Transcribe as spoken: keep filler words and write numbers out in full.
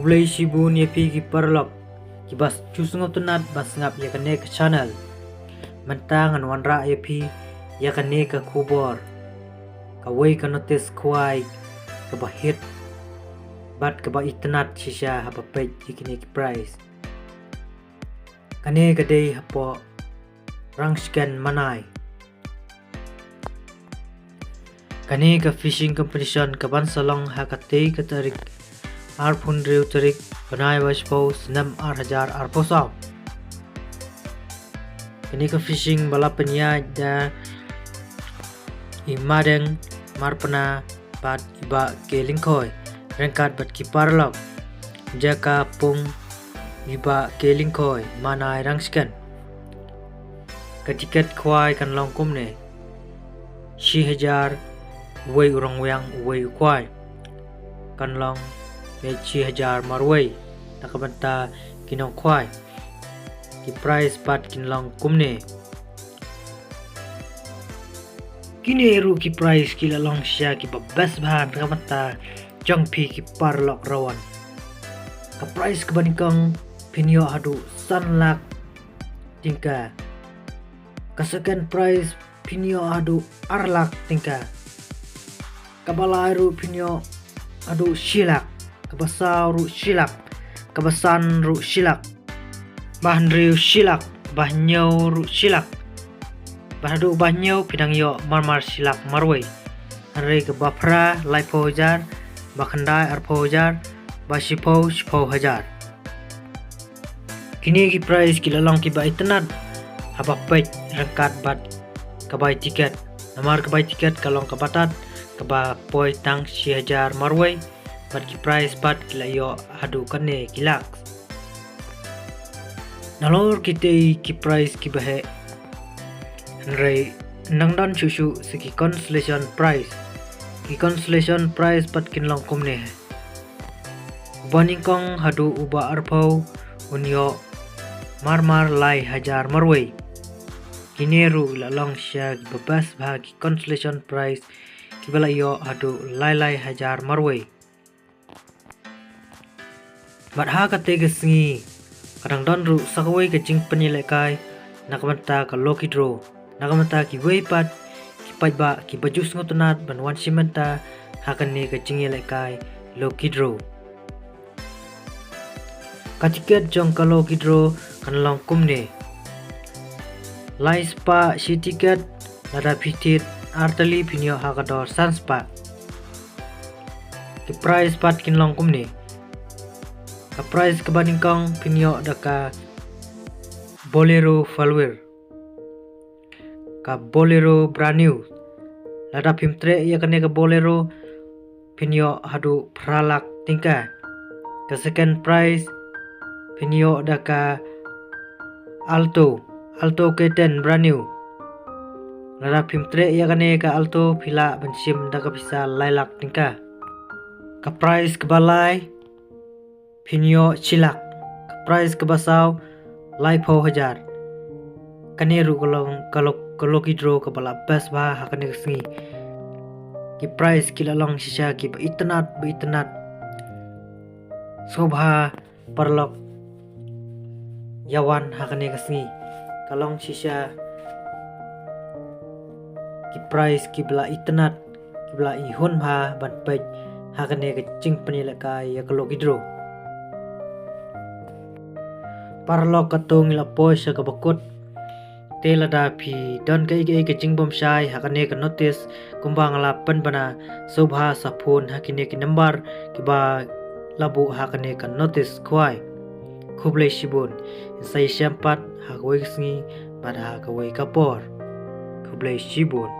Khublei shibun ïa phi ki paralok kiba ju sngewtynnat ba sngap ïa kane ka channel. Mynta ngan wanrah ïa phi ïa kane ka khubor kawei ka notice khwai kaba hit bad kaba itynnat shisha haba peit ïa kine ki price. Kane ka dei hapoh Rangshken Manai. Kane ka fishing competition ka ban sa long ha katei ka tarik arphew hynriew tarik bnai ba shiphew snem ar hajar arphew saw. Kane ka fishing ba la pynïaid da i Madeng Marpna bad i Bah K Lyngkhoi ryngkat bad ki paralok jaka pung i Bah K Lyngkhoi Manai Rangshken. Ka tiket khwai kan long kumne: shi hajar uwei u rong wiang uwei u khwai. Kan long peit shi hajar marwei na ka bynta ki nongkhwai. Ki price pat kin long kumne. Kine ruh ki price ki la long shisha kiba best bha na ka bynta jong phi ki paralok rawan. Ka price kaba nyngkong phin ïoh haduh san lak tyngka. Ka second prize phin ïoh haduh ar lak tyngka. Kaba lai ruh phin ïoh haduh shi lak. Kaba saw ruh shi lak. Kaba san ruh shi lak. Ba hynriew shi lak. Ba hynñiew ruh shi lak. Ba haduh ba hynñiew phi dang ïoh marmar shi lak marwei. Hynrei kaba phra laiphew hajar, ba khyndai arphew hajar, ba shiphew shiphew hajar. Kine ki prize ki la long kiba itynnat haba peit ryngkat bad ka bai tiket. Namar ka bai tiket ka long kaba tad, kaba poi tang shi hajar marwei, bad ki prize pat ki la ïoh haduh katne ki lak. Nalor kitei ki prize kiba heh, hynrei nang don shuh shuh sa ki consolation prize. Ki consolation prize pat kin long kumne. Uba nyngkong haduh uba arphew un ïoh marmar lai hajar marwei. Kine ruh la long shisha kiba best bha ki consolation prize kiba la ïoh haduh lai lai hajar marwei. Bad ha katei ka sngi ka dang don ruh sa kawei ka jingpynïalehkai na ka bynta ka lucky draw. Na ka bynta kiwei pat ki paidbah kiba ju sngewtynnat ban wan shim bynta ha kane ka jingïalehkai lucky draw. Ka tiket jong ka lucky draw kan long kumne. Lai spah shi tiket, lada phi thied ar tylli phin ïoh ha ka dor san spah. Ki prize pat kin long kumne. Ka prize kaba nyngkong phin ïoh da ka Bolero four wheel. Ka Bolero brand new. Lada phim treh ïa kane ka Bolero phin ïoh haduh phra lak tyngka. Ka second prize phin ïoh da ka Alto, Alto K ten brand new. Lada phim treh ïa kane ka Alto phi lah ban shim da ka pisa lai lak tyngka. Ka prize kaba lai phin ïoh shi lak. Ka prize kaba saw laiphew hajar. Kane ruh ka long ka lucky draw kaba la best bha ha kane ka sngi. Ki prize ki la long shisha kiba itynnat ba itynnat. Sngewbha paralok ïa wan ha kane ka sngi. Ka long shisha ki prize kiba la itynnat kiba la ihun bha ban peit ha kane ka jingpynïalehkai ïa ka lucky draw. Paralok, katto ngi la poi sha kaba kut. Te lada phi don kaei kaei ka jingbymshai ha kane ka notice kumba nga la pynbna, sngewbha sa phone ha kine ki nambar kiba la buh ha kane ka notice khwai. Khublei shibun. Sa ïashem pat ha kawei ka sngi bad ha kawei ka por. Khublei shibun.